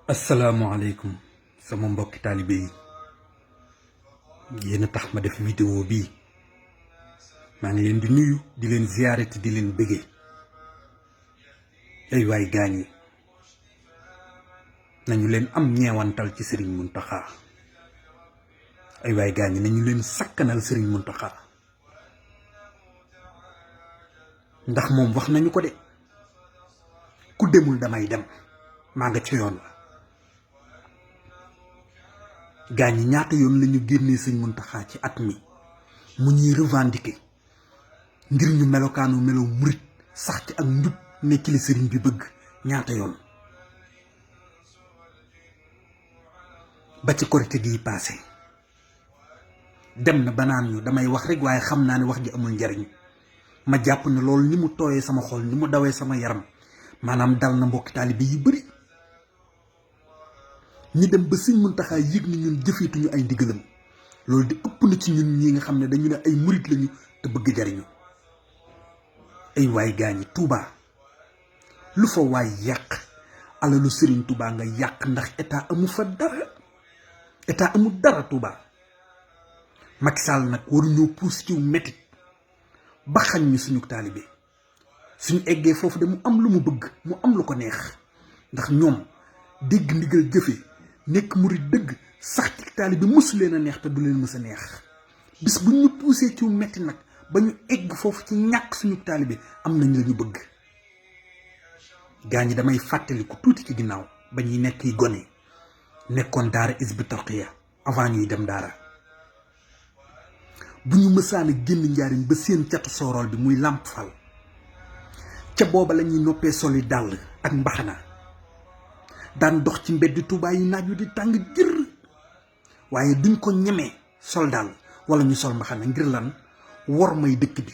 asalaamaaleykum sama mbokki taalibe yi yéen a tax ma def vidéo bii maa ngi leen di nuyu di leen ziyaare te di leen bëggee ay waay gaañ yi nañu leen am ñeewantal ci sëriñ Muntaxa ay waay gaañ yi nañu leen sakkanal sëriñ Muntaxa ndax moom wax nañu ko de ku demul damay dem maa nga ci yoon la gaañ yi ñaata yoon la ñu génnee sëñ Muntaxa ci at mi mu ñuy revendiquer ngir ñu melokaanu melow murit sax ci ak njub nekk li sëriñ bi bëgg ñaata yoon ba ci korite gi paase dem na ba naan ñu damay wax rek waaye xam naa ne wax ji amul njariñ ma jàpp ne loolu ni mu tooyee sama xol ni mu dawee sama yaram maanaam dal na mbokki taalibe yu bari ñi dem ba sëñ Muntaxa yëg ni ñun jëfeetuñu ay ndigalam loolu di ëpp na ci ñun ñi nga xam ne dañu ne ay murit lañu te bëgg jariñu ay waay gaañi Touba lu fa waay yàq alalu sëriñ Touba nga yàq ndax état amu fa dara état amul dara Touba Macky Sall nag waruñoo puus ciw mettit ba xañ ñu suñu taalibe suñu eggee foofu de mu am lu mu bëgg mu am lu ko neex ndax ñoom dégg ndigal jëfe nekk murit dëgg sax ci taalibe mësu leen a neex te du leen mës a neex bis bu ñu puusee ciw metti nag ba ñu egg foofu ci ñàkk suñu taalibe am nañ la ñu bëgg gaa ñi damay fàttaliku tuuti ci ginnaaw ba ñuy nekk yi gone nekkoon daara Hizbut Tarqiyyah avant ñuy dem daara bu ñu mësaan a génn njaarim ba seen catu soorool bi muy làmp fal ca booba la ñuy noppee soli dàll ak mbaxana daan dox ci mbeddi Tuubaa yi naaj wi di tàng jër waaye duñ ko ñemee sol dàll wala ñu sol mbaxana ngir lan wor may dëkk bi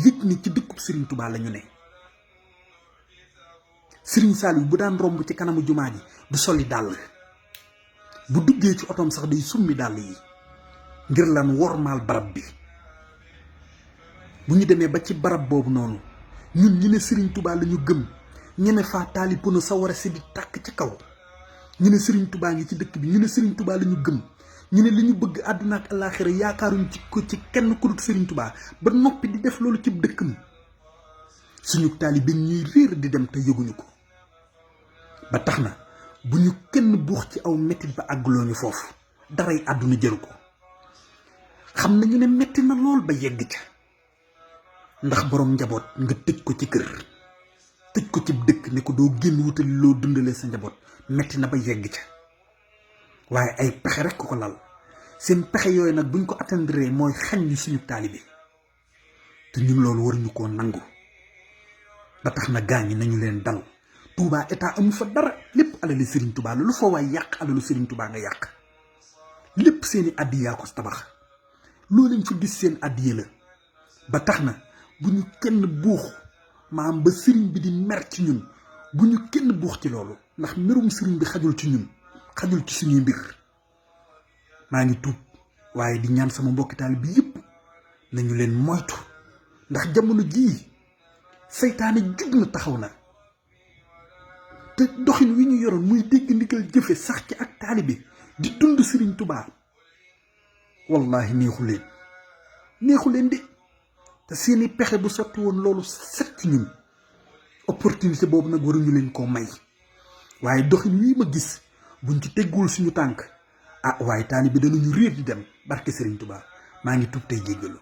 yëg ni ci dëkkub Sëriñ Tuubaa la ñu ne Sëriñ Saaliw bu daan romb ci kanamu jumaa ji du soli dàll bu duggee ci otoom sax day summi dàll yi ngir lan wormaal barab bi bu ñu demee ba ci barab boobu noonu ñun ñi ne Sëriñ Tuubaa la ñu gëm ñeme faa taali pono sawara si di tàkk ci kaw ñu ne Sëriñ Tuubaa ngi ci dëkk bi ñu ne Sëriñ Tuubaa la ñu gëm ñu ne li ñu bëgg àdduna ak àllaaxira yaakaaruñ ci ko ci kenn ku dul Sëriñ Tuubaa ba noppi di def loolu ci dëkkam suñu taalibe ñuy réer di dem te yëguñu ko ba tax na bu ñu kenn buux ci aw mettit ba àgguloo ñu foofu daray àdduna jëru ko xam nañu ne metti na lool ba yegg ca ndax boroom njaboot nga tëj ko ci kër tëj ko ci dëkk ne ko doo génn wutali loo dundale sa njaboot metti na ba yegg ca waaye ay pexe rek ko lal seen pexe yooyu nag buñ ko atteindre mooy xañ ñu suñu taalibe te ñun loolu waruñu koo nangu ba tax na gaañ nañu leen dal Touba état amu fa dara lépp alali Sëriñ Touba la lu fa waay yàq alalu Sëriñ Touba nga yàq lépp seeni addiya ko tabax loolu lañ fa gis seen addiya la ba tax na bu ñu kenn buux maam ba sëriñ bi di mer ci ñun bu ñu kenn buux ci loolu ndax merum sëriñ bi xajul ci ñun xajul ci suñuy mbir maa ngi tuub waaye di ñaan sama mbokki taalibe bi yëpp nañu leen moytu ndax jamono jii seytaane jug na taxaw na te doxin wi ñu yoroon muy dégg ndigal jëfe sax ci ak taalibe di dund Sëriñ Tuubaa wallahi neexu leen de te seeni pexe bu sotti woon loolu set ci ñun opportunité boobu nag waruñu leen koo may waaye doxin wii ma gis buñ ci teggul suñu tànk waaye taalibe bi danañu réer di dem barke Sëriñ Tuubaa maa ngi tuub tey jéggalu